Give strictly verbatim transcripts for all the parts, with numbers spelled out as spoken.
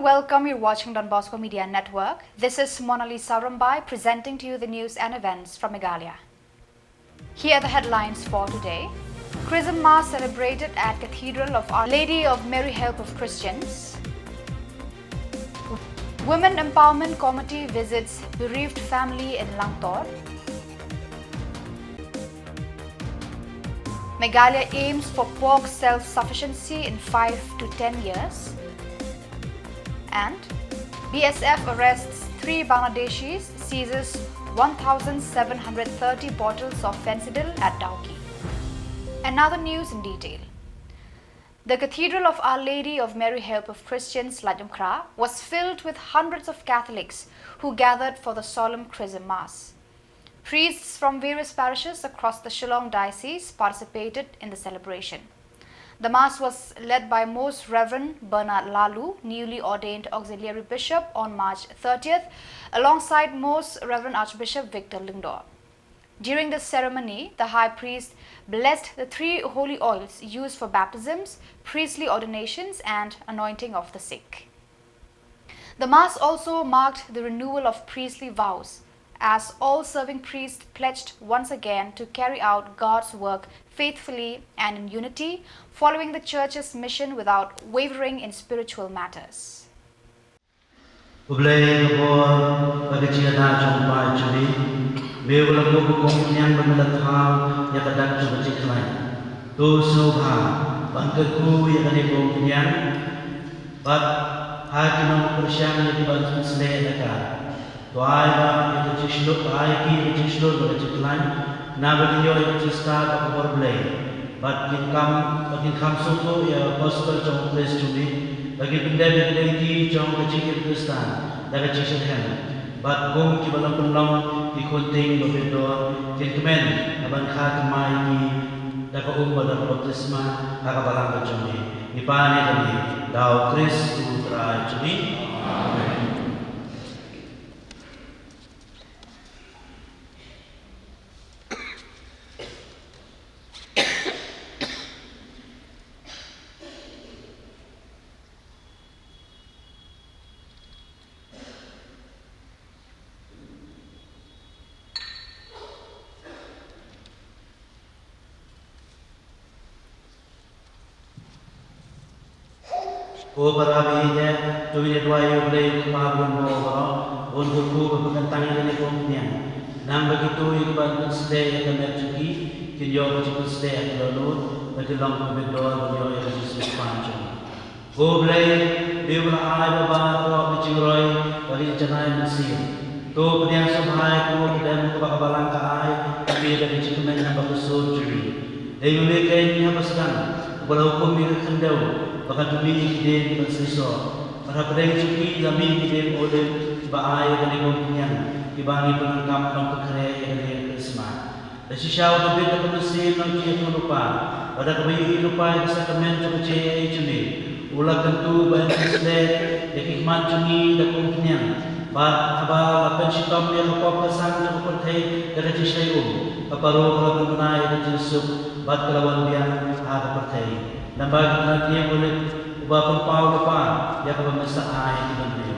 Welcome, you're watching Don Bosco Media Network. This is Monalisa Rumbai presenting to you the news and events from Meghalaya. Here are the headlines for today. Chrism Mass celebrated at Cathedral of Our Lady of Mary Help of Christians. Women Empowerment Committee visits bereaved family in Langtor. Meghalaya aims for pork self-sufficiency in five to ten years. And B S F arrests three Bangladeshis, seizes one thousand seven hundred thirty bottles of Phensedyl at Dawki. And now the news in detail. The Cathedral of Our Lady of Mary Help of Christians, Lajumkhrah, was filled with hundreds of Catholics who gathered for the solemn Chrism Mass. Priests from various parishes across the Shillong Diocese participated in the celebration. The Mass was led by Most Reverend Bernard Laloo, newly ordained Auxiliary Bishop, on March thirtieth, alongside Most Reverend Archbishop Victor Lyngdoh. During the ceremony, the High Priest blessed the three holy oils used for baptisms, priestly ordinations, and anointing of the sick. The Mass also marked the renewal of priestly vows, as all serving priests pledged once again to carry out God's work faithfully and in unity, following the Church's mission without wavering in spiritual matters. U Blei ka bor bad ka jingïada jong u Blei jong ngi, me u la buh ka kong pynïang ba me la thaw ïa ka dak jong ka jingkhlaiñ. To sngewbha ban kyrkhu ïa kane ka kong pynïang bad ha ki nongpyrshang ïa kiban pynsleh ïa ka. To ai ba ïa ka jingshlur, to ai ki ïa ka jingshlur bad ka jingkhlaiñ, naba kin ïoh ïa ka jingstad bad ka bor Blei. Bad kin kham, bad kin kham sngewthuh ïa ka gospel jong u Khrist jong ngi, bad kin pyndep ïa ka lynti jong ka jingim Khristan da ka jingshitrhem. Bad kum kiba long pynlong ki khun tieng ba bit dor, kin kmen ha ban kha thymmai ïa ki da ka um bad da ka baptisma ha ka balang ka jong ngi. Ngi pan ïa kane da u Khrist u Trai jong ngi. Amen. Ko para bangeit, to ngin ïa duwai ïa U Blei U Kpa ba bun bor baroh, un kyrkhu ban pynkyntang ïa kane ka kong pynïang. Nang ba kito ïa kiban pynsleh ïa ka met jong ki, kin ïoh ka jingpynsleh ha ki dohnud, ba kin long kiba bit dor ban ïoh ïa ka jingsngewsih jong ki. Ko Blei, me ba la ai baroh ki jingroi bad ki jingjanai mynsiem. To pynïaid sngewbha ïa ka kong pynïaid kaba ka balang ka ai ïa ka jingkmen ha ka bynta jong ngi. Dei ma me keiñ haba sdang uba la hukum ïa ka khyndew ba kan pynmih ïa ki dieng ban seisoh. Bad hapdeng jong ki la mih ki dieng olib kiba ai ïa kane ka kong pynïaid kiba ngi pyndonkam ban pynkhreh ïa kane ka Khristmas. Da shisha u Dabid da ka mynsiem nongtrei ïa ka lypa, bad da kaba ïohi lypa ïa ka sakramen jong ka jingaiei jong me, u la kyntu ba yn pynsleh ïa ki khmat jong ngi da ka kong pynïaid. Bad haba la pynshitom ïa ka pop ka sang jong ka pyrthei da ka jingshai um, ka Paro ka la pynbna ïa ka jingsuk bad ka la wan biang ha ka pyrthei. Namar ki tnat dieng olib uba pynpaw lypa ïa kaba me sa ai ha ki bynriew.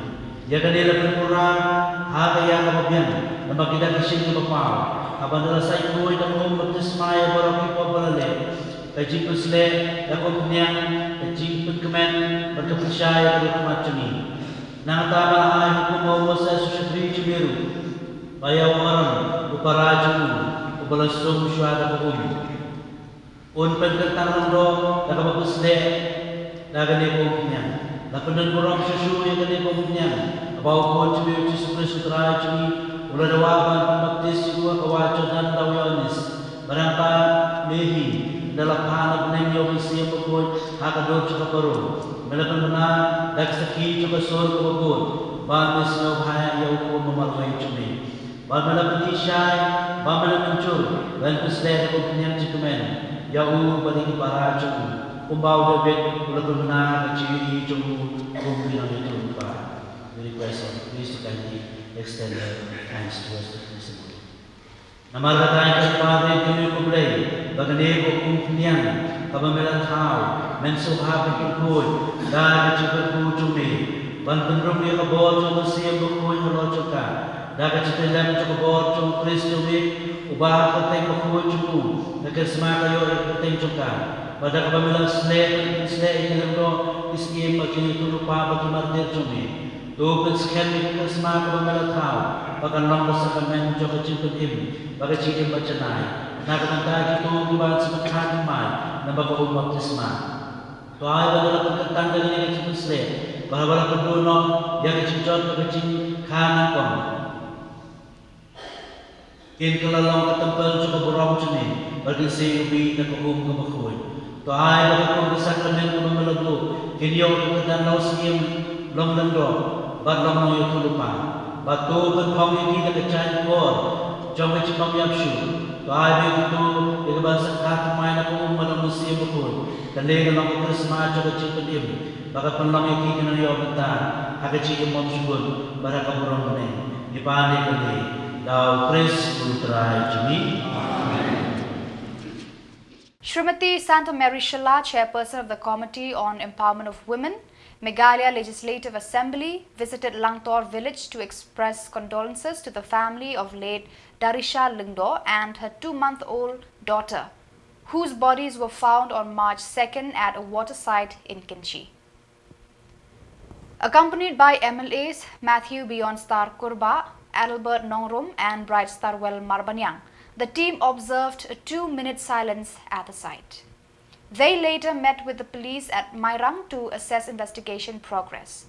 Ïa kane la pynpura ha ka ïa kaba biang namar ki da ki shin kaba paw. Haba ngi la sait khuid da ka um baptisma ïa baroh ki pop ba la leh, ka jingpynsleh da ka kong pynïaid, ka jingpynkmen bad ka pynshai ïa ka khmat jong ngi. Nangta ba la ai hukum ha u Moses u shakri jong me ruh, ba ïa u Aaron u para jong u uba la sum shuwa da ka um, un pynkyntang lyngdoh da kaba pynsleh da kane ka kong pynïaid. La pyndon burom shuh shuh ïa kane ka kong pynïaid haba u Khun jong me u Jisu Khrist u Trai jong ngi u la dawa ban pynbaptis ïa u ha ka wah Jordan da u Ïoannis. Bad nangta me hi, ynda la phah na bneng ïa u Mynsiem Bakhuid ha ka dur jong ka Paro, me la pynbna da ka sakhi jong ka sur kaba bud ba me sngewbha ïa u Khun ba marwei jong me. Bad me la pynshai, bad me la mynjur ban pynsleh da ka kong pynïaid jingkmen ïa u bad ïa ki para jong u, kumba u Dabid u la pynbna ha ka jingïohi jong u kum ki nongïathuhlypa. We request all the priests to kindly extend their hands towards the crucible. Namar kata ngi kyrpad ïa me ko Blei ba kane ka kong pynïaid kaba me la thaw men sngewbha ban pynkhuid da ka jingkyrkhu jong me, Ban pynrung ïa ka bor jong u Mynsiem Bakhuid halor jong ka. Da ka jingpynlong jong ka bor jong u Khrist jong ngi, uba ha ka kyrteng bakhuid jong u, ka khyrsma ka ïoh ïa ka kyrteng jong ka. Bad da kaba me la sleh, sleh ïa ki lyngdoh, ki syiem bad ki ïathuhlypa bad ki martir jong me. To pynskhem ïa ka khyrsma kaba me la thaw, ba kan long ka sakramen jong ka jingpynim bad ka jingim bajanai na ka bynta kito kiba sngewthuh thymmai na ka um baptisma. To ai ba me la pynkyntang da kane ka jingpynsleh, ba haba la pynduh noh ïa ka jingjot bad ka jingkha nyngkong, kin kylla long ka templ jong ka burom jong me, bad kin seng ruh da ka um kaba khuid. To ai ba katkum ki sakramen kiba me la buh, kin ïoh ïa ka kyrdan syiem long lyngdoh bad long nongïathuhlypa. Bad to pynphong ïa ki da ka jaiñkor jong ka jingbym ïap shuh. To ai ba ïa kito kiba sngewthuh thymmai na ka um bad u Mynsiem Bakhuid, kan long ka khyrsma jong ka jingpynim, ba kan pynlong ïa ki kin ïoh bynta ha ka jingim bymjukut bad ha ka burom bneng. Ngi pan ïa kane da u Khrist u Trai jong ngi. Amen. Srimati Santa Mary Shylla, chairperson of the Committee on Empowerment of Women, Meghalaya Legislative Assembly, visited Langtor village to express condolences to the family of late Darisha Lyngdoh and her two-month-old daughter, whose bodies were found on March second at a waterside in Kynshi. Accompanied by M L As Matthew Beyondstar Kurbah, Adelbert Nongrum, and Brightstarwell Marbaniang, the team observed a two-minute silence at the site. They later met with the police at Mairang to assess investigation progress.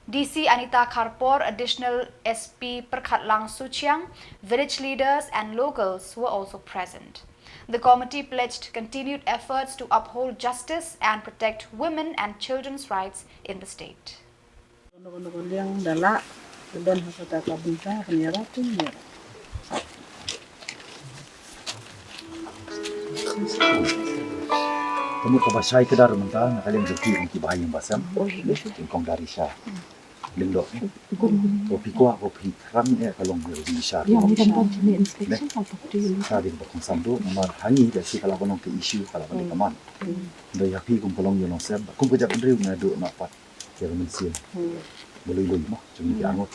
D C Anita Kharpor, Additional S P Pyrkhatlang Suchiang, village leaders and locals were also present. The committee pledged continued efforts to uphold justice and protect women and children's rights in the state. Kano kano ka liang da lah, ka don ha kata ka bynta ban ïarap, ïarap. Ka mut kaba shai kdar mynta na ka liang jong ki, ki ba ha ïing ba sem. Ki kong Darisha Lyngdoh. Ko phi kwah, ko phi thrang eh ka long ka jingbishar. Sa dei ba kongsan duh, namar hangne da shi ka lah ban long ka issue, ka lah ban dei ka man. Da ïa phi kum ka long ïa long sem, kum ka jaitbynriew naduh na pat. Ïa ka mynsiem ba lui lui mo jong ngi ki angnud.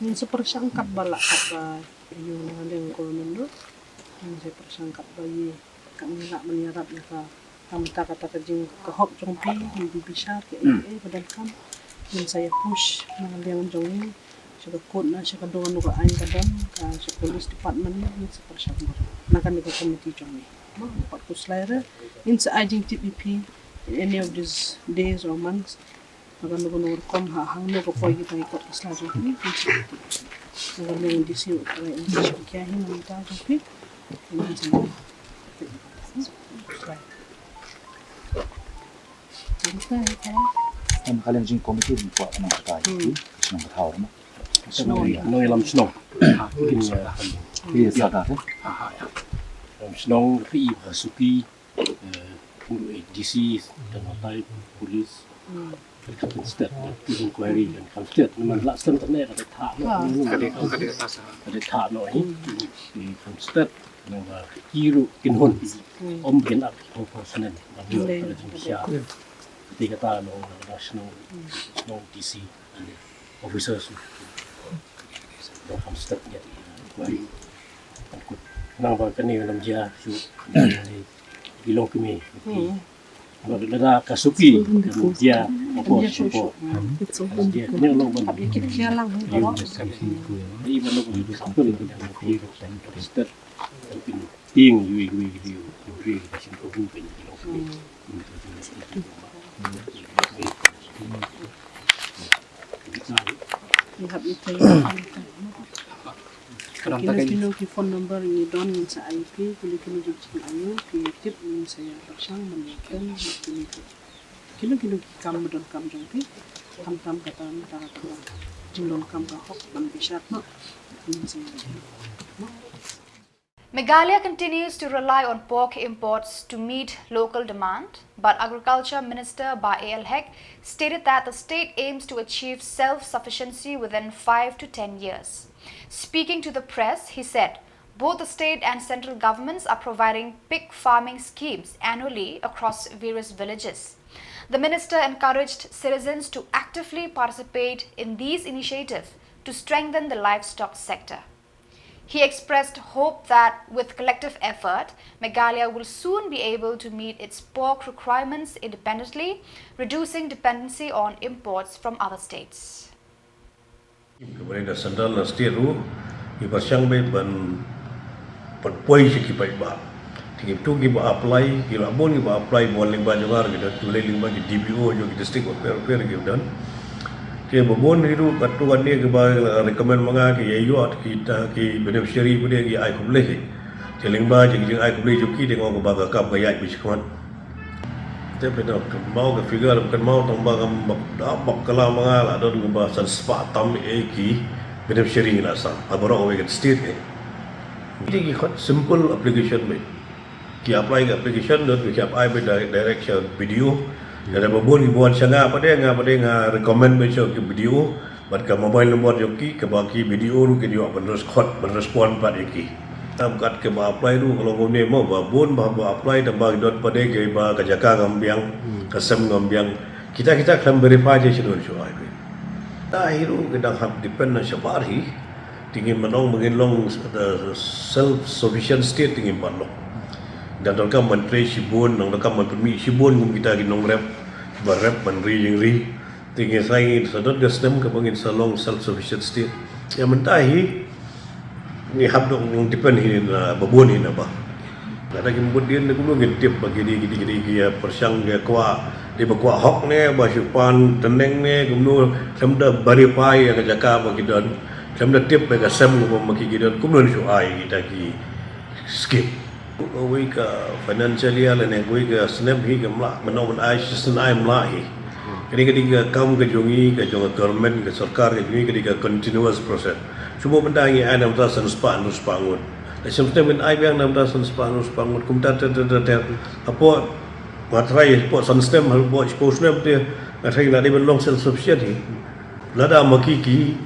Ngin sa pyrshang katba lah, katba ïoh na liang government ruh. Ngin sa pyrshang katba ïa, kat ngi lah ban ïarap ïa ka. Kam ta kata ka jing ka hok jong phi, ngin bishar ki ei ei ba donkam. Ngin sa ïa push na liang jong ngi. Sha ka court, na sha ka dong, na ka aiñ ka dang, ka sha police department, ngin sa pyrshang mo. Na kane ka committee jong ngi. Mo, pat khuslai re, ngin sa ai jingtip ïa phi in any of these days or months. Na kano kano rukom ha, hangno ka poi kita ha ka court case la jong phi, ngin sa tip. Na kano kano D C, uh, ngin sa tip ïa hi na ka bynta jong phi. Ngin sa khuslai. Em, ka liang jong committee, ngin kwah nang kata ïa phi, shnong ka thaw mo. Shnong, nongïalam shnong. Ki sa da, eh? Lam shnong, phi i ba suki, eh, D C, tang hatai, police. Kan kham stet, inquiry kan kham stet. Namar la slem tang ne ka dei thah noh. Ka dei thah noh, eh. Kan kham stet, namar ki ruh kin hun. Ym kin ap ko ko snen. Ka dei thah. Ka dei kata noh, shnong, shnong D C. Officers. Dang kham step ïa. Nang ba kane ka nam jia shu. Ki long kmie. Ba lada ka suki ka nam jia, of course, of course. Jia kane long ban. Ïa kit khia lang. Ïa ban long ban step. Ting yui yui yui yui yui. Ki long kmie. Kino kino ki phone number ngi don, ngin sa ai phi, kino kino ki jingaiu, phi tip, ngin sa ïa pyrshang ban ïa kren, kino kino. Kino kino ki kam ba donkam jong phi, khamtam kata, kata, kata. Jingdonkam ka hok ban bishar noh, ngin sa ïa. Meghalaya continues to rely on pork imports to meet local demand, but Agriculture Minister Bah A L Hek stated that the state aims to achieve self-sufficiency within five to ten years. Speaking to the press, he said, Both the state and central governments are providing pig farming schemes annually across various villages. The minister encouraged citizens to actively participate in these initiatives to strengthen the livestock sector. He expressed hope that with collective effort, Meghalaya will soon be able to meet its pork requirements independently, reducing dependency on imports from other states. Kaba dei na central na state ruh, ki pyrshang beit ban pynpoi sha ki paidbah. Te ki tu kiba apply, ki la bun kiba apply, bun lyngba jong nga ruh ki don, tu lei lyngba ki D P O jong ki district bapher bapher ki don. Te ba bun hi ruh, katto katne kiba recommend ma nga ki ïa ïoh, kita ki beneficiary ba dei ki ai khublei. Te lyngba jong ki jing ai khublei jong ki, te nga ong kaba ka kam ka ïaid beit shakhmat. Te phi da kynmaw ka figure, kynmaw tang ba kam bak, da bak kylla ma nga la don kaba san spah tam eh ki beneficiary na Assam. Ha baroh kawei ka state eh. Ki dei ki khot simple application beit. Ki apply ka application, don ki ap ai beit direct sha B D O. Lada ba bun ki bun sha nga pat de, nga pat de nga recommend beit sha ki B D O. Bad ka mobile number jong ki, kaba ki B D O ruh kin ïoh ban respond, ban respond pat ïa ki. Tam kat kaba apply ruh ka long kumne mo, ba bun ba, ba apply, tang ba ki don pat de kiba ka jaka ngam biang, ka sem ngam biang. Kita kita khlem verify je sha don shu ai beit. Te hi ruh ki dang hap depend na shabar hi. Te ngin ym ong ba ngin long, uh, self sufficient state, te ngim pat long. Dang donkam ban trei shibun, dang donkam ban pynmih shibun kum kita ki nongrep, ba rep ban ri jingri. Te ngi sa, ngi sa don ka snem kaba ngin sa long self sufficient state. Ïa mynta hi ngi hap dang depend hi na ba bun hi na ba. Lada ki mut dien kumno ngin tip ba kine, kine, kine ki ïa pyrshang, ki ïa kwah, dei ba kwah hok ne, ba shu pan tneng ne, kumno, khlem da verify ïa ka jaka ba ki don, khlem da tip ba ka sem kaba ma ki ki don, kumno shu ai kita ki scheme. Kawei ka financial year lane kawei ka snem hi kam lah, mynno mynai shisien ai kam lah hi. Kane ka dei ka kam ka jong ngi, ka jong ka government, ka sorkar ka jong ngi, ka dei ka continuous process. Shu ba mynta ngi ai na bynta san spah hynriew spah ngut. Lada snem snem ngin ai biang na bynta san spah hynriew spah ngut, kumta ter ter ter ter. Hapoh, nga tharai hapoh san snem, hapoh shiphew snem te, nga tharai ngi la dei ban long self sufficient hi. Lada ma ki ki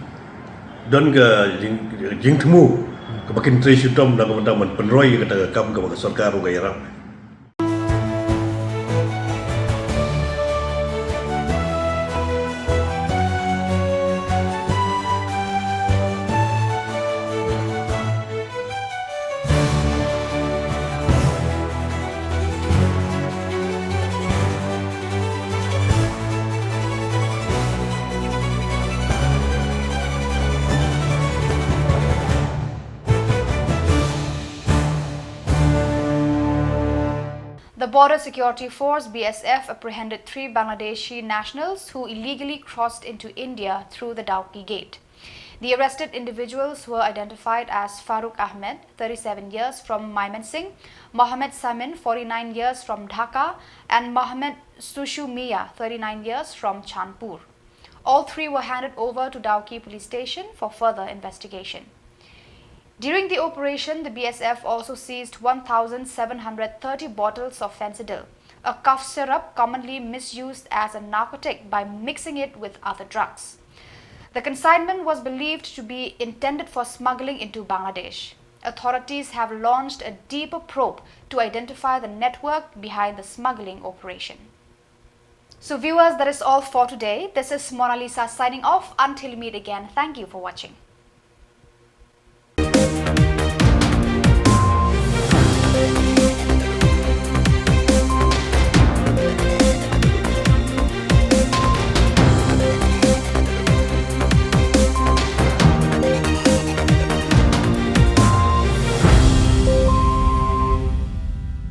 don ka jing, jingthmu kaba kin trei shitom na ka bynta ban pynroi ïa kata ka kam kaba ka sorkar ruh ka ïarap. The Border Security Force, B S F, apprehended three Bangladeshi nationals who illegally crossed into India through the Dawki gate. The arrested individuals were identified as Farooq Ahmed, thirty-seven years, from Mymensingh, Mohammed Samin, forty-nine years, from Dhaka, and Mohammed Sushu Mia, thirty-nine years, from Chandpur. All three were handed over to Dawki Police Station for further investigation. During the operation, the B S F also seized one thousand seven hundred thirty bottles of fentanyl, a cough syrup commonly misused as a narcotic by mixing it with other drugs. The consignment was believed to be intended for smuggling into Bangladesh. Authorities have launched a deeper probe to identify the network behind the smuggling operation. So viewers, that is all for today. This is Mona Lisa signing off. Until we meet again, thank you for watching.